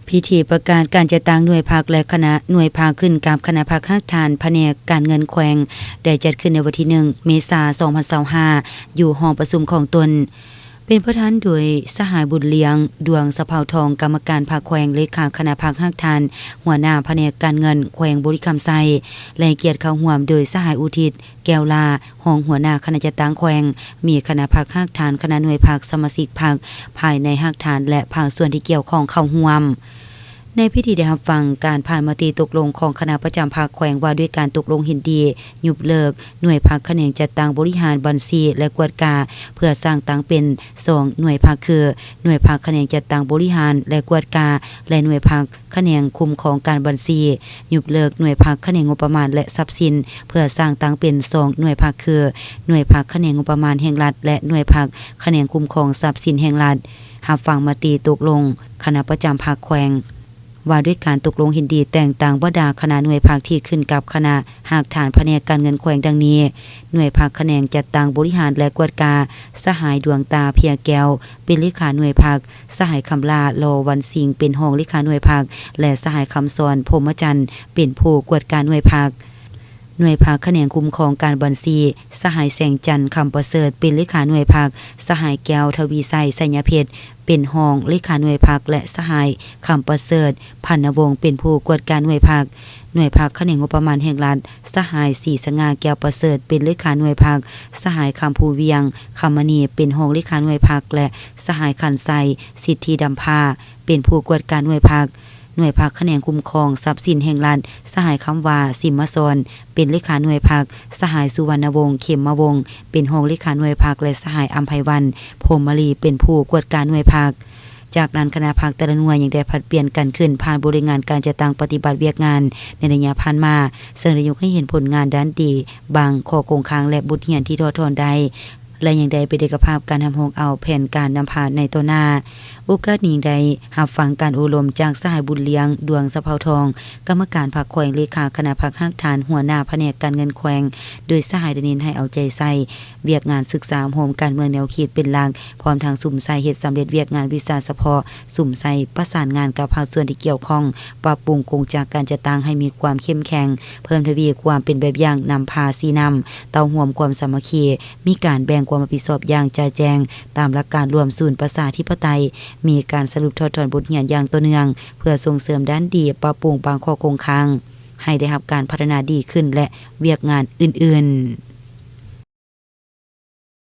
ພິທີປະກາດການຈັດຕັ້ງໜ່ວຍພັກ ແລະ ຄະນະໜ່ວຍພັກ ຂຶ້ນກັບຄະນະພັກຮາກຖານພະແນກການເງິນແຂວງ ໄດ້ຈັດຂຶ້ນໃນວັນທີໜຶ່ງ ເມສາ ສອງພັນຊາວຫ້າ ຢູ່ຫ້ອງປະຊຸມຂອງຕົນ. ເປັນປະທານໂດຍສະຫາຍ ບຸນລຽງ ດວງສະເພົາທອງ, ກຳມະການພັກແຂວງ, ເລຂາຄະນະພັກຮາກຖານ, ຫົວໜ້າພະແນກການເງິນແຂວງບໍລິຄຳໄຊ ແລະ ໃຫ້ກຽດເຂົ້າຮ່ວມໂດຍສະຫາຍ ອຸທິດ ແກ້ວຫຼ້າ, ຮອງຫົວໜ້າຄະນະຈັດຕັ້ງແຂວງ, ມີຄະນະພັກຮາກຖານ, ຄະນະໜ່ວຍພັກ, ສະມາຊິກພັກພາຍໃນຮາກຖານ ແລະ ພາກສ່ວນທີ່ກ່ຽວຂ້ອງເຂົ້າຮ່ວມ. ໃນພິທີໄດ້ຮັບຟັງການຜ່ານມະຕິຕົກລົງຂອງຄະນະປະຈຳພັກແຂວງ ວ່າດ້ວຍການຕົກລົງເຫັນດີຍຸບເລີກໜ່ວຍພັກຂະແໜງຈັດຕັ້ງບໍລິຫານບັນຊີ ແລະ ກວດກາ ເພື່ອສ້າງຕັ້ງເປັນສອງໜ່ວຍພັກ ຄື ໜ່ວຍພັກຂະແໜງຈັດຕັ້ງບໍລິຫານ ແລະ ກວດກາ ແລະ ໜ່ວຍພັກຂະແໜງຄຸ້ມຄອງການບັນຊີ, ຍຸບເລີກໜ່ວຍພັກຂະແໜງງົບປະມານ ແລະ ຊັບສິນ ເພື່ອສ້າງຕັ້ງເປັນສອງໜ່ວຍພັກ ຄື ໜ່ວຍພັກຂະແໜງງົບປະມານແຫ່ງລັດ ແລະ ໜ່ວຍພັກຂະແໜງຄຸ້ມຄອງຊັບສິນແຫ່ງລັດ. ຮັບຟັງມະຕິຕົກລົງຄະນະປະຈຳພັກແຂວງ ວ່າດ້ວຍການຕົກລົງເຫັນດີແຕ່ງຕັ້ງບັນດາຄະນະໜ່ວຍພັກທີ່ຂຶ້ນກັບຄະນະຮາກຖານພະແນກການເງິນແຂວງ ດັ່ງນີ້: ໜ່ວຍພັກຂະແໜງຈັດຕັ້ງບໍລິຫານ ແລະ ກວດກາ ສະຫາຍ ດວງຕາ ເພຍແກ້ວ ເປັນເລຂາໜ່ວຍພັກ, ສະຫາຍ ຄຳຫຼ້າ ລໍວັນສິງ ເປັນຮອງເລຂາໜ່ວຍພັກ ແລະ ສະຫາຍ ຄຳສອນ ພົມມະຈັນ ເປັນຜູ້ກວດກາໜ່ວຍພັກ. ໜ່ວຍພັກຂະແໜງຄຸ້ມຄອງການບັນຊີ, ສະຫາຍ ແສງຈັນ ຄຳປະເສີດ ເປັນເລຂາໜ່ວຍພັກ, ສະຫາຍ ແກ້ວ ທະວີໄຊ ໄຊຍະເພັດ ເປັນຮອງເລຂາໜ່ວຍພັກ ແລະ ສະຫາຍ ຄຳປະເສີດ ພັນນະວົງ ເປັນຜູ້ກວດກາໜ່ວຍພັກ. ໜ່ວຍພັກຂະແໜງງົບປະມານແຫ່ງລັດ, ສະຫາຍ ສີສະຫງ່າ ແກ້ວປະເສີດ ເປັນເລຂາໜ່ວຍພັກ, ສະຫາຍ ຄຳພູວຽງ ຄຳມະນີ ເປັນຮອງເລຂາໜ່ວຍພັກ ແລະ ສະຫາຍ ຂັນໄຊ ສິດທິດຳພາ ເປັນຜູ້ກວດກາໜ່ວຍພັກ. ໜ່ວຍພັກຂະແໜງຄຸ້ມຄອງຊັບສິນແຫ່ງລັດ, ສະຫາຍ ຄຳຫວາ ສິມມະສອນ ເປັນເລຂາໜ່ວຍພັກ, ສະຫາຍ ສຸວັນນະວົງ ເຂັມມະວົງ ເປັນຮອງເລຂາໜ່ວຍພັກ ແລະ ສະຫາຍ ອຳໄພວັນ ພົມມະລີ ເປັນຜູ້ກວດກາໜ່ວຍພັກ. ຈາກນັ້ນ ຄະນະພັກແຕ່ລະໜ່ວຍຍັງໄດ້ຜັດປ່ຽນກັນຂຶ້ນຜ່ານບົດລາຍງານການຈັດຕັ້ງປະຕິບັດວຽກງານໃນໄລຍະຜ່ານມາ, ເຊິ່ງໄດ້ຍົກໃຫ້ເຫັນຜົນງານດ້ານດີ, ບາງຂໍ້ຄົງຄ້າງ ແລະ ບົດຮຽນທີ່ຖອດຖອນໄດ້. ແລະ ຍັງໄດ້ເປັນເອກະພາບການຮັບຮອງເອົາແຜນການນຳພາໃນຕໍ່ໜ້າ. ໂອກາດນີ້ຍັງໄດ້ຮັບຟັງການໂອ້ລົມຈາກສະຫາຍ ບຸນລຽງ ດວງສະເພົາທອງ, ກຳມະການພັກແຂວງ, ເລຂາຄະນະພັກຮາກຖານ, ຫົວໜ້າພະແນກການເງິນແຂວງ, ໂດຍສະຫາຍໄດ້ເນັ້ນໃຫ້ເອົາໃຈໃສ່ວຽກງານສຶກສາໂຮມການເມືອງແນວຄິດເປັນຫຼັກ, ພ້ອມທັງສຸມໃສ່ເຮັດສຳເລັດວຽກງານວິຊາສະເພາະ, ສຸມໃສ່ປະສານງານກັບພາກສ່ວນທີ່ກ່ຽວຂ້ອງ, ປັບປຸງກົງຈັກການຈັດຕັ້ງໃຫ້ມີຄວາມເຂັ້ມແຂງ, ເພີ່ມທະວີຄວາມເປັນແບບຢ່າງນຳພາຊີ້ນຳ, ເຕົ້າຮ່ວມຄວາມສາມັກຄີ, ມີການແບ່ງຄວາມຮັບຜິດຊອບຢ່າງຈະແຈ້ງ ຕາມຫຼັກການລວມສູນປະຊາທິປະໄຕ, ມີການສະຫຼຸບຖອດຖອນບົດຮຽນຢ່າງຕໍ່ເນື່ອງ ເພື່ອສົ່ງເສີມດ້ານດີ, ປັບປຸງບາງຂໍ້ຄົງຄ້າງໃຫ້ໄດ້ຮັບການພັດທະນາດີຂຶ້ນ ແລະ ວຽກງານອື່ນໆ.